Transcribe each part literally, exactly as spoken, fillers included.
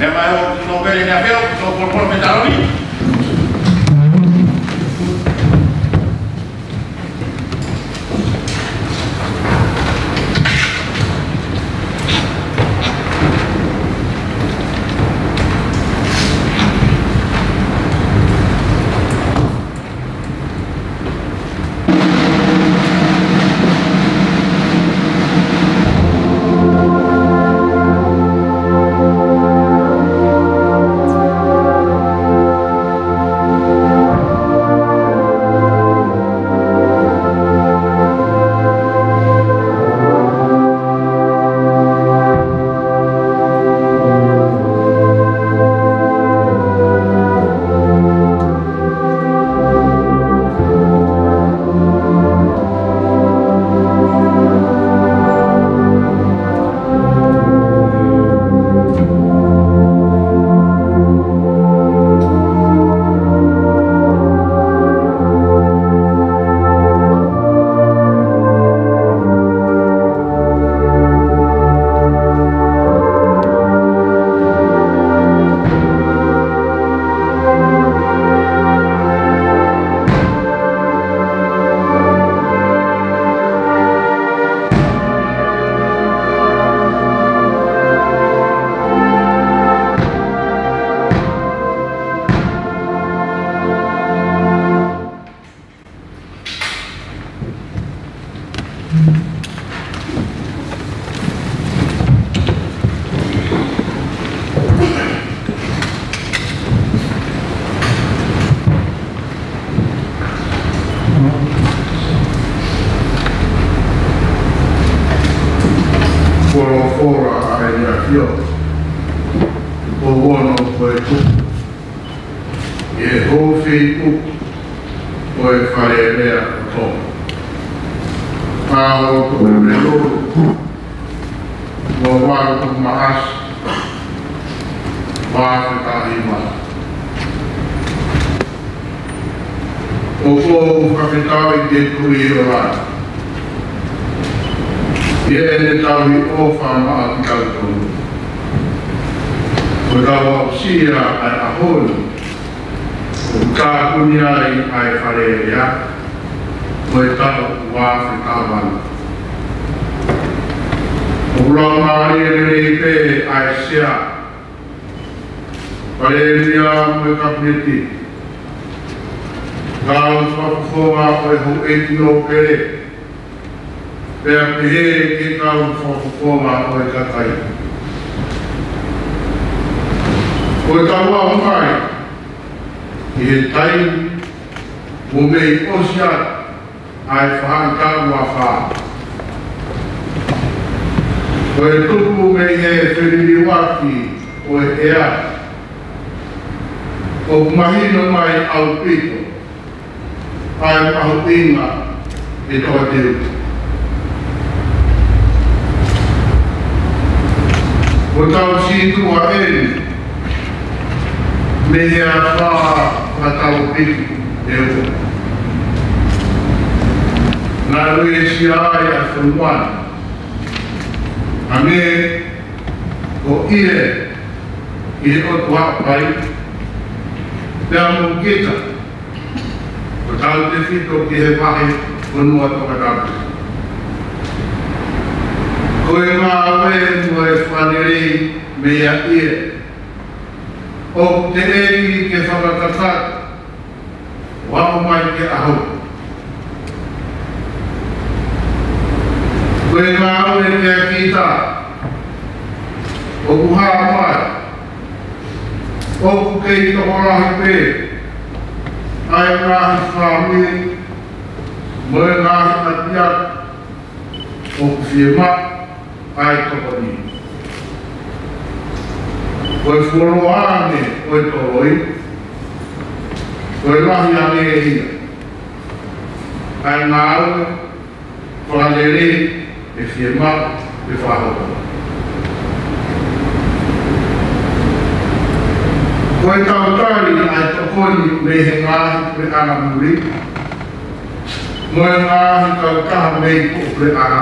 Meʻa mai ʻo tino pele ni a feo, tino polopolo me taloni. Folofola ʻa e ʻAfiona. Ko hono ko e tuku ʻi he houʻeiki ʻo e Fale Alea ʻo Tonga. Ka ʻo tuku melo ua valu tuku maʻasi, ua afe taha hiva. ʻOku ou fakafetaʻi ki he Tuʻi ʻo e langi ʻi heʻene tauhi ʻofa maʻa kitautolu. Ko ʻetau aʻusia ʻa e ʻaho ni ʻoku tāpuni ai ʻa e Fale Alea ʻo e taʻu ua afe taha valu. ʻOku laumālie lelei pē ʻa e Sea, Palēmia mo e Kapineti, kau fakafofonga ʻo e houʻeiki nōpele, pea pehē ki he kau fakafofonga ʻo e kakai. Ko ʻetau aʻu mai ʻi he taimi ʻoku mei ʻosi atu ʻa e faʻahitaʻu ua fā. Ko e tupu mei he feliliuaki ʻo e ʻea, ʻoku mahino mai ʻaupito ʻa e mahuʻinga ʻe tokateu. Ko ʻetau sītuʻa eni mei he afā fakataupiki ʻe ua. Naʻe uesia ai ʻa e fonua ni, hangē ko ʻIle ʻi he ʻOtu Haʻapai, pea mo kita, ko tautefito ki he vahefonua tokatapu. Ko e ngāue mo e fakalelei mei a ʻIle, ʻoku teʻeki ke fakakakato ʻo aʻu mai ki he ʻaho ni. Ko e ngāue kia kita ʻoku hā mai ʻoku kei tokolahi pē ʻa e ngaahi fāmili mo e ngaahi ʻapiako ʻoku fiemaʻu ʻa e tokoni. Ko e fuoloa ange ʻo e toloi, ko e lahi ange ia ʻa e ngāue fakalelei ʻe fiemaʻu ke fakahoko. Ko ʻetau tali ʻa e tokoni mei he ngaahi puleʻanga muli mo e ngaahi kautaha mei tuʻapuleʻanga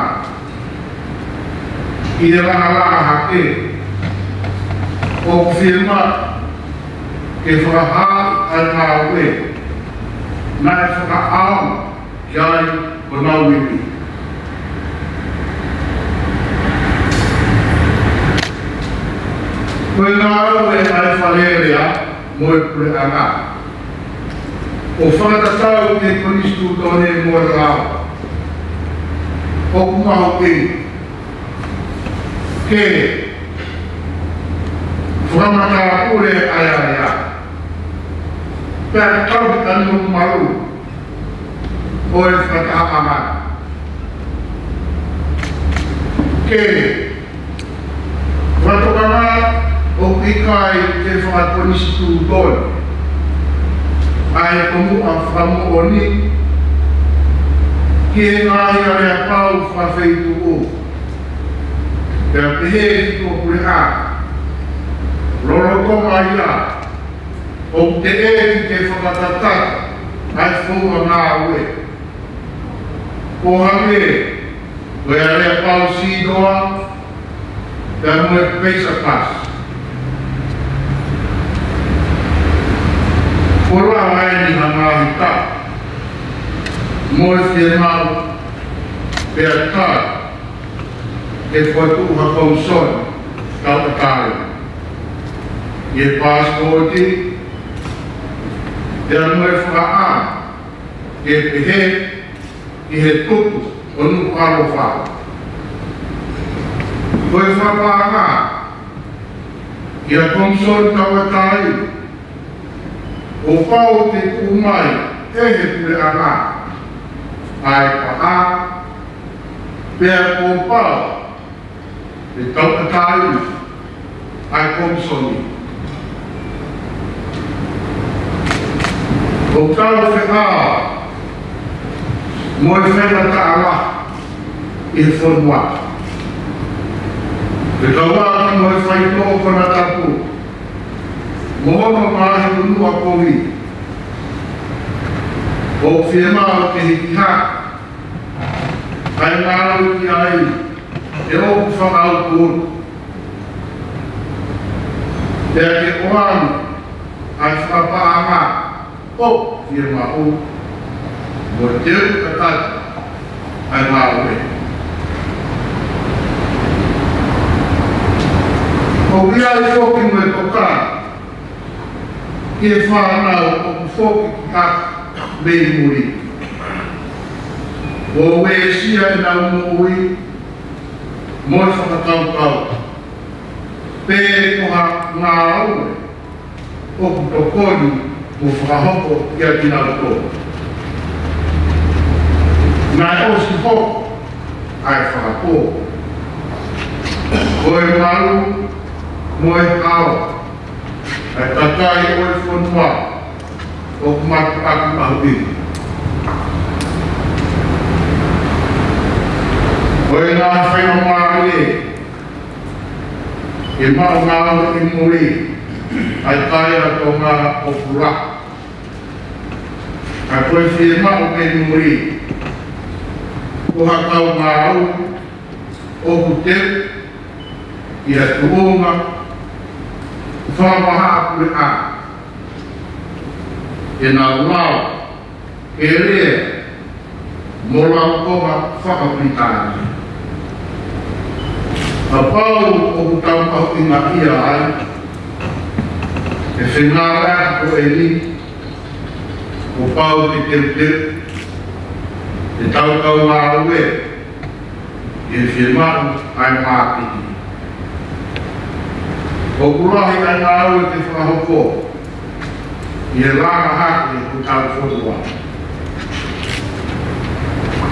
ʻi he langa hake ʻOku fiemaʻu ke fakahā ʻa e ngāue naʻe fakaʻaonga ki ai honau ivi. Ko e ngāue ʻa e Fale Alea mo e Puleʻanga ʻo fakatatau ki he Konisitūtone mo e lao, ʻoku mahuʻinga ke fakamatāpule ʻa e alea, pea kau ki he malu ʻo e fakatahaʻanga ke fakatokanga ʻoku ʻikai ke fakakonisitūtone ʻa e tomuʻa fakamoʻoni ki he ngaahi aleapau fakafeituʻu. Pea pehē ki he Puleʻanga, lolotonga ia ʻoku teʻeki ke fakatatau ʻa e founga ngāue, ʻo hangē ko e aleapau sītoa pea mo e peisa pasi. Ko e lava eni ha ngaahi taʻu mo e fiemaʻu pea tau ke fokotuʻu ha komisoni tauʻatāina ʻi he paasipooti pea mo e fakaʻamu ke pehē ʻi he tupu ʻo Nukuʻalofa. Ko e fakapaʻanga ʻi he komisoni tauʻatāina, kuo pau ke tuʻu mai ʻe he Puleʻanga ʻa e paʻanga, pea kuo pau ke tauʻatāina ʻa e komisoni. ʻOku tau fekau mo e faingataʻa lahi ʻi he fonua, fekauʻaki mo e faitoʻo konatapu mo hono ngaahi ʻunuʻa kovi. ʻOku fiemaʻu ke hiki hake ʻa e ngāue ki ai ʻe hoku fakaʻutu, pea ke ʻoange ʻa e fakapaʻanga ʻoku fiemaʻu mo teu kakato ʻa e ngāue. ʻOku ʻi ai foki mo e tokanga ki he fānau ʻoku foki ki ʻapi mei muli, ʻo uesia ʻenau moʻui mo e fakakaukau pe ko ha ngāue ʻoku tokoni mo fakahoko kiate kinautolu. Naʻe ʻosi hoko ʻa e fakapō, ko e malu mo e hao ʻa e kakai ʻo e fonua ʻoku mātuʻaki mahuʻinga. Ko e ngaahi faingamālie ke maʻu ngāue ʻi muli ʻa e kakai ʻa Tonga ʻoku lahi, ka ko e fiemaʻu mei muli ko ha kau ngāue ʻoku teu ʻi ha tuʻunga fakavahaʻapuleʻanga, ke nau lava ke lea mo laukonga faka-Pilitānia. Kapau ʻoku tau mahuʻingaʻia ai e fengāueʻaki ko eni, kuo pau ke teuteu ʻetau kau ngāue ʻi he fiemaʻu ʻa e māketi. ʻOku lahi ʻa e ngāue ke fakahoko ʻi he langa hake ʻo hotau fonua.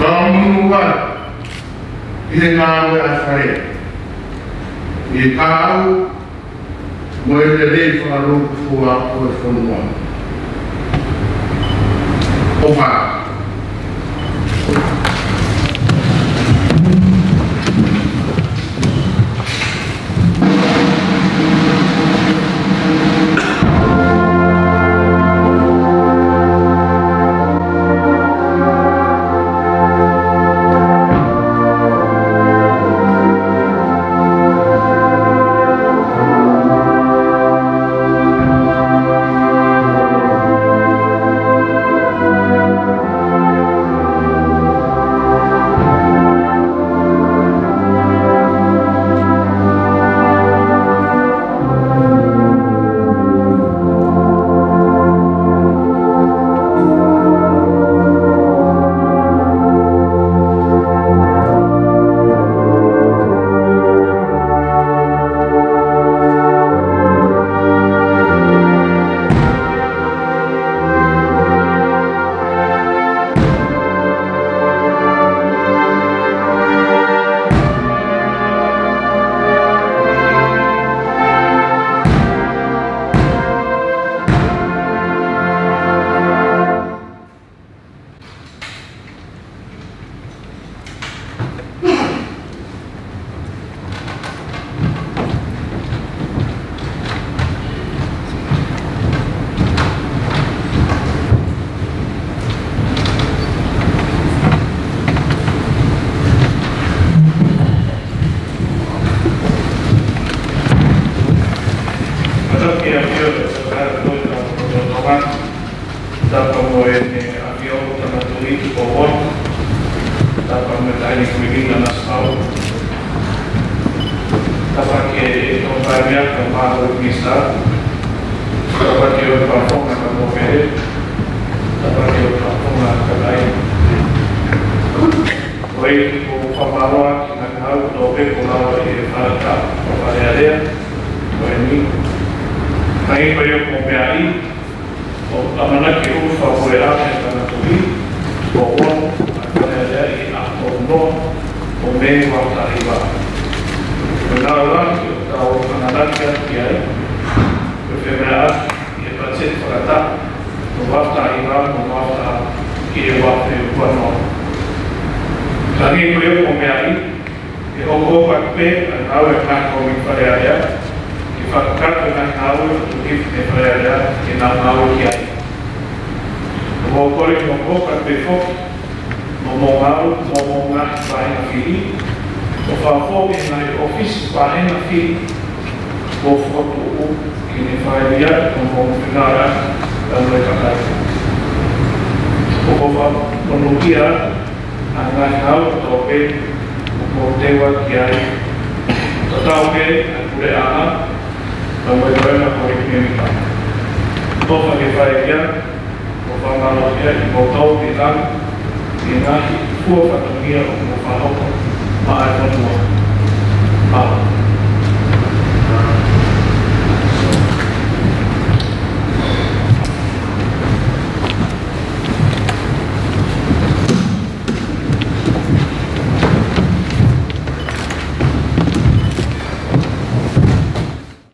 Tau monū atu ʻi he ngāue ʻa e Fale, ʻi he kahaʻu mo e lelei fakalūkufua ʻo e fonua. ʻOfa. ʻAfio ʻa e Toketā Koe Tau Koe Tonga, tapu mo e ʻAfio Tama Tuʻi Tupouniu, tapu mo e Taʻahine Kuini Nanasipauʻu, tapu ki he Toketā Minisitā, tapu ki he Fakafofonga Tama Tuʻi, tapu ki he Fakafofonga Tama Tuʻi. Ko e kiʻi fakamālō ki he ngaahi ngāue kotoa pē kuo lava ʻe he Fale Alea, ʻo Fale Alea, ko eni. Hangē ko ia kuo meaʻi, ʻoku ʻamanaki ʻoku fakapuleʻanga ʻa e Tama Tuʻi, ʻo ʻomi ʻa Fale Alea ʻi he ʻaho hono ono ʻo Mē ua taha hiva. Ko e ngāue lahi ʻoku tau ʻamanaki atu ki ai, ko e femeʻaʻaki ʻi he patiseti fakataha ʻo e ua taha hiva mo e ua taha ki he ua afe ua noa. Hangē ko ia kuo meaʻi, ʻe hokohoko atu pē ʻa e ngāue ʻa e ngaahi kōmiti Fale Alea ke fakakakato e ngaahi ngāue ʻoku tuku hifo mei Fale Alea ke nau ngāue ki ai. ʻOku ou kole ke hokohoko atu pē foki mo hoʻomou ngāue, mo hoʻomou ngaahi vāhenga fili, ʻo fakafou ki he ngaahi ʻōfisi vāhenga fili kuo fokotuʻu ke ne fai ai hoʻomou fengāueʻaki mo e kakai. ʻOku ou fakamonūʻia ʻa e ngaahi ngāue kotoa pē ʻoku mou teu atu ki ai, tatau pē ʻa e Puleʻanga, pea mo e Toenga Kolisi Mēmipa. ʻOfa ke fai ia, ʻo fakamālō ia ʻi hoʻomou tauhi ʻi he ngaahi fua fatongia ʻoku mou fakahoko maʻa e fonua. Mālō.